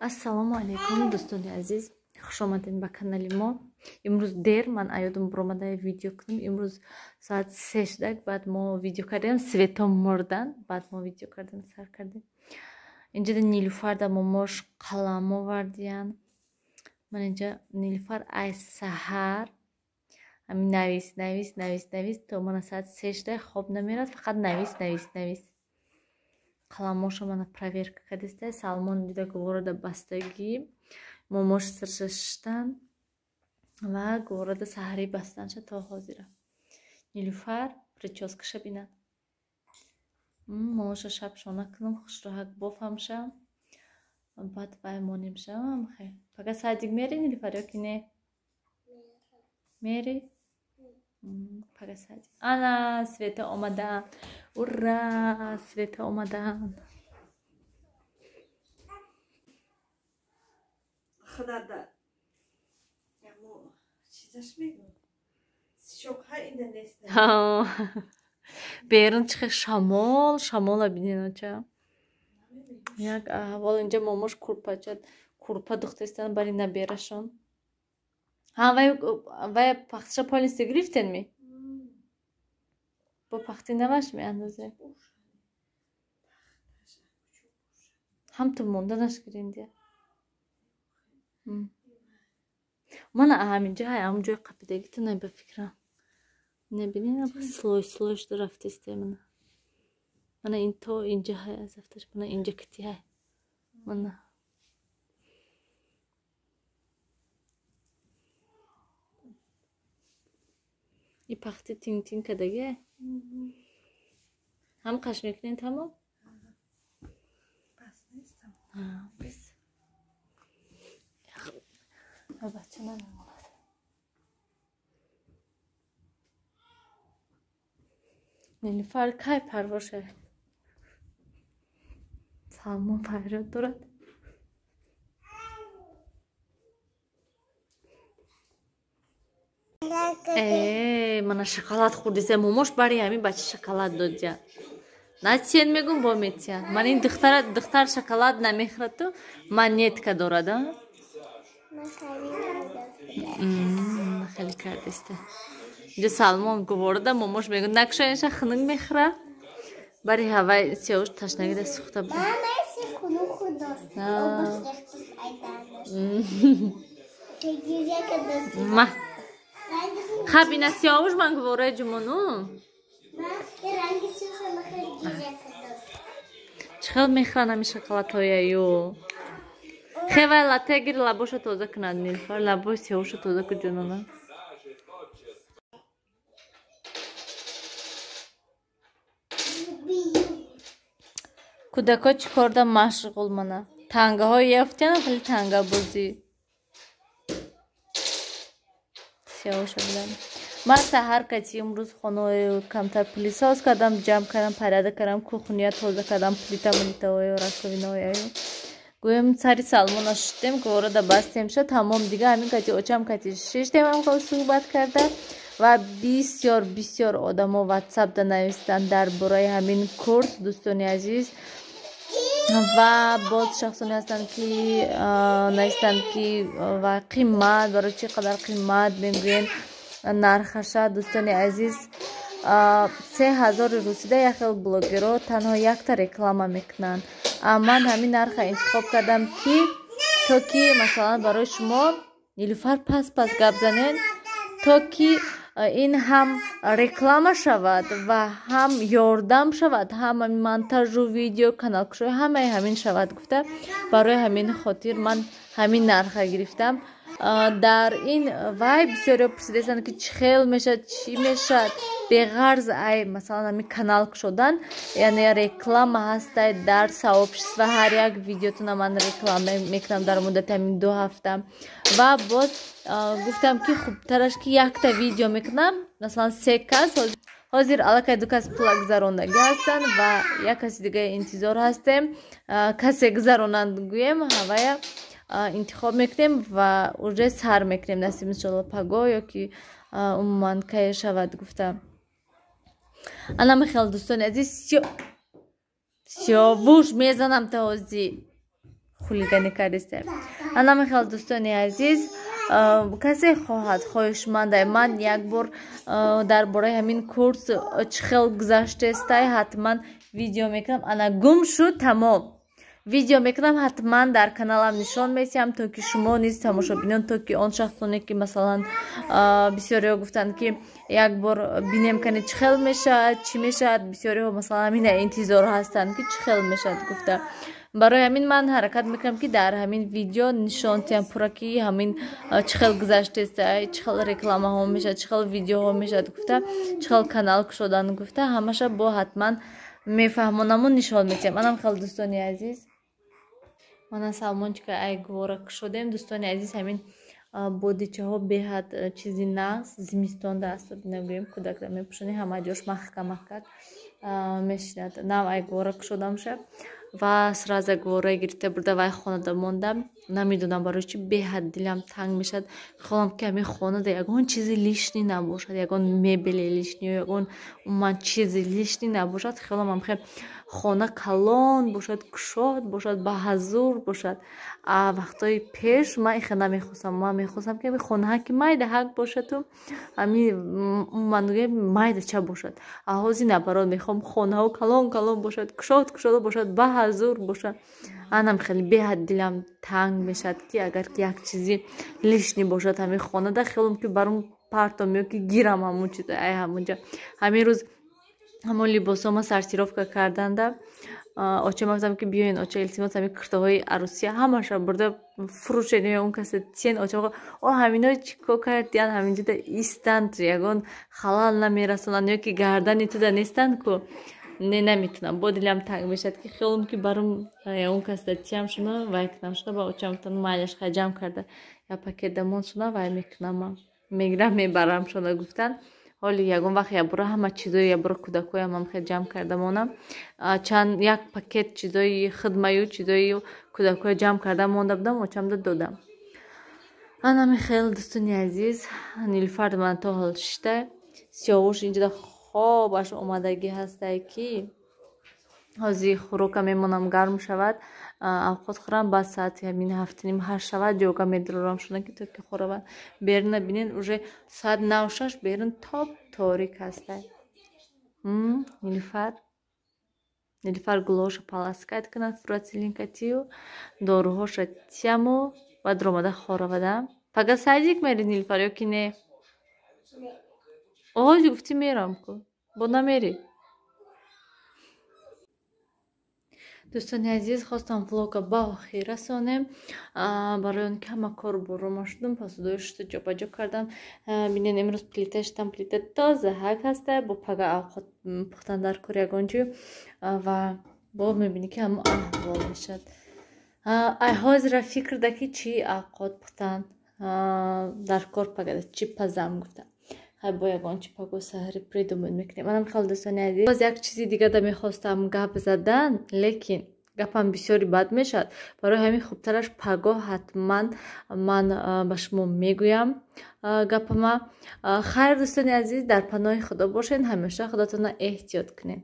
Ассалому алайкум, дӯстони азиз, хуш омадед ба канали мо. Имрӯз дер ман аёдам буромада видео кунам. Имрӯз соат 3 шудак, баъд мо видео кардем, свето мурдан, баъд мо видео кардан сар кардем. Инҷода Нилуфар да момош қалам овардиян. Ман инҷа Нилуфар ай саҳар ҳамин навис, навис, навис, навис то мана соат 3 шуда хоб намерад, фақат навис, навис, навис. Қаламошо мана проверка кардиста. Салмон дида гуворода бастагӣ, момош сирша шиштан ва гуворода саҳарӣ бастанша то ҳозира. Нилуфар прическаша бинад. Момоша шаб шона кунам, хушроҳак бофамша, баъд вай монемша. Хел пага садик мери, Нилуфар, ё ки не мери? Пага садик. Ана Света омадан, ура, Света омадан. Худада ямо чизаш мегӯ, шокҳа инда нест. Берун чихе шамол, шамола бинен, оча. Як аҳвол. Инҷа момош курпача, курпа духтаистан бари наберашон. Ҳа, вай пахташа полностью гирифтен ми? Бо пахти наваш меандозе? Ҳам ту монданаш гириндия. Мана ҳаминҷа ҳай, ҳамун ҷои қапидагиту най, ба фикрам. Небинен, слой слой шуда рафтисте. Мана, мана ин то инҷа ҳай аз афташ, мана инҷа кити ҳай, мана. И пахти тинг тинг кадаги ҳам қаш мекунен, тамом. Бис, бача намемонад. Нилуфар кай парвоше? Салмон фарёд дорад. Э, мана шоколад хӯрдисе. Момош бари ҳамин бача шоколад додя. Натиен мегум, бо метиян. Ман ин духтара, духтар шоколад намехӯрад, ту монетка дорад, а? Хеле кардиста. Инҷа Салмон гуворода момош мегӯ накушоеша, хунук мехӯра. Бари ҳавай сиёвуш ташнагида сӯхта буд. Ма хаб ина сиёвуш ман гувораи ҷумону. Чӣ хел мехӯранд ҳамин шоколадҳояю? Хевай латте гир, лабоша тоза кунад Нилуфар, лабои сиёвуша тоза ку, ҷонона. Кӯдакҳо чӣ корда машғул? Мана тангаҳо ёфтяна, хеле тангабозӣ. Сиёвуша бидам. Ман саҳар кати имрӯз хонаҳои камтар пылесос кардам, ҷамъ кардам, порядок кардам, кухня тоза кардам, плита мулитаҳою раковинаҳояю. Гӯем, сари Салмона шуштем, гуворода бастем, шуд, тамом. Дига ҳамин кати очам кати шиштем, ҳам суҳбат карда. Ва бисёр бисёр одамо ватсапда навистанд дар бораи ҳамин курс, дӯстони азиз. Ва боз шахсоне ҳастанд, ки навистанд, ки ва қимат, барои чӣ қадар қимат мегӯен нархаша. Дӯстони азиз, 3000 русида як хел блогеро танҳо якта реклама мекунанд. Ман ҳамин нарха интихоб кардам, ки то ки масалан барои шумо, Нилуфар, пас пас гап занен, то ки ин ҳам реклама шавад ва ҳам ёрдам шавад, ҳам монтажу видео, каналкушои, ҳамаи ҳамин шавад гуфта, барои ҳамин хотир ман ҳамин нарха гирифтам. Дар ин вай бисёриҳо пурсидаистанд, ки чӣ хел мешавад, чӣ мешавад. Беғарз ай масалан ҳамин канал кушодан, яъне реклама ҳастай дар сообщество, ҳар як видеотона ман реклама мекунам дар муддати ҳамин 2 ҳафта. Ва боз гуфтам, ки хубтараш ки якта видео мекунам, масалан се кас. Ҳозир аллакай ду кас пула гузарондагӣ ҳастанд ва як каси дига интизор ҳастем. Касе гузаронанд, гӯем, ҳавая интихоб мекунем ва уже сар мекунем, насиб, иншолло, паго ё ки умуман кае шавад гуфта. Ана михел, дӯстони азиз. Сиёвуш мезанам та ҳозир. Хулигани кардиста. Ана михел, дӯстони азиз, касе хоҳад, хоҳишмандай, ман як бор дар бораи ҳамин курс чӣ хел гузаштестай, ҳатман видео мекунам. Ана гум шуд, тамом. Видео мекунам, ҳатман дар каналам нишон метиҳам, то ки шумо низ, тамошобинон, то ки он шахсоне ки, масалан, бисёриҳо гуфтанд, ки як бор бинем, кани чӣ хел мешавад, чӣ мешавад. Бисёриҳо, масалан, ҳамина интизор ҳастанд, ки чӣ хел мешавад гуфта. Барои ҳамин ман ҳаракат мекунам, ки дар ҳамин видео нишон тиҳам пурра, ки ҳамин чӣ хел гузаштеста, чӣ хел рекламаҳо мешавад, чӣ хел видеоҳо мешавад гуфта, чӣ хел канал кушодан гуфта, ҳамаша бо ҳатман мефаҳмонаму нишон метиҳам. Анам хел, дӯстони азиз, мана салмончика ай гувора кушодем. Дӯстони азиз, ҳамин бодичаҳо беҳад чизи нағз зимистонда аст, нагӯем, кӯдакда мепӯшонӣ, ҳама ҷош маҳкам маҳкак мешинад. Нав ай гувора кушодамша ва сразу гувора гирифта бурда вай хонада мондам. Намедонам барои чӣ беҳад дилам танг мешавад. Хоҳам, ки ҳамин хонада ягон чизи лишний набошад, ягон мебели лишний, ягон умуман чизи лишний набошад. Хиёлам ам хел хона калон бошад, кушод бошад, баҳазур бошад. А вақтҳои пеш ман ихе намехостам. Ман мехостам, ки ҳамин хонаҳа ки майдаҳак бошаду ҳамин умуман гӯем майдача бошад. А ҳозир наоборот, мехоҳам хонаҳо калон калон бошад, кушод кушода бошад, баҳазур бошад. Анам хеле беҳад дилам танг мешавад, ки агар ки як чизи лишний бошад ҳамин хонада, хиёлам ки баром партом ё ки гирам ҳамун чиз ай ҳамунҷа. Ҳамин рӯз ҳамон либосҳома сортировка карданда, очама гуфтам, ки биёен, оча, илтимос, ҳамин куртаҳои арӯсия ҳамаша бурда фурӯшед ё он касе тиен. Оча: «О, ҳамино чӣ кор кардиян? Ҳаминҷода истанд, ягон халал намерасонанд ё ки гардани туда нестанд ку?» Не, наметунам, бо дилам танг мешавад, ки хиёлам ки баром он касда тиям шуна, вай кунам шуна. Ба очам гуфтам, майлаш, хай, ҷамъ карда я пакет дамон шуна, вай мекунам, мегирам, мебарам шуна гуфтан. Ҳоли ягон вақт ябура ҳама чизои ябура кӯдакҳоям ҳам хел ҷамъ карда монам. Чанд як пакет чизои хидмаю чизои кӯдакҳоя ҷамъ карда монда будам, очамда додам. Анами хел, дӯстони азиз, Нилуфар ман то ҳол шишта. Сиёвуш инҷода хобаш омадагӣ ҳастай, ки ҳозир хӯрока мемонам, гарм шавад, авқот хӯрам, баъд соати ҳамин 7:30, 8 шавад, ҷога медурорам шуна, ки то ки хӯравад. Беруна бинен, уже соат 9:06, берун топ торик ҳастай. Нилуфар, Нилуфар гулоша полоскать кунад, фурацилинкатию доруҳоша тияму баъд ромада хоравада. Пага садик мери, Нилуфар, ё ки не? Оҳози гуфтӣ мерам ку, бо намерӣ. Дӯстони азиз, хостам влога ба охир расонем, барои он ки ҳама кор борома шудам, посудои шуста ҷобаҷо кардам. Бинен, имрӯз плита шитам, плита тоза ҳак ҳаста. Бо пага авқот пухтан дар кор ягон ҷой ва бо мебинӣ, ки ҳамо аҳвол мешавад. Ай ҳозира фикр да, ки чӣ авқот пухтан дар кор, пагада чӣ пазам гуфта. Хай, бо ягон чи паго саҳари придумать мекунем. Манам хел, дӯстони азиз, боз як чизи дигада мехостам гап задан, лекин гапам бисёри бад мешавад. Барои ҳамин хубтараш пагоҳ ҳатман ман ба шумо мегӯям гапама. Хайр, дӯстони азиз, дар паноҳи Худо бошед, ҳамеша худатонро эҳтиёт кунед.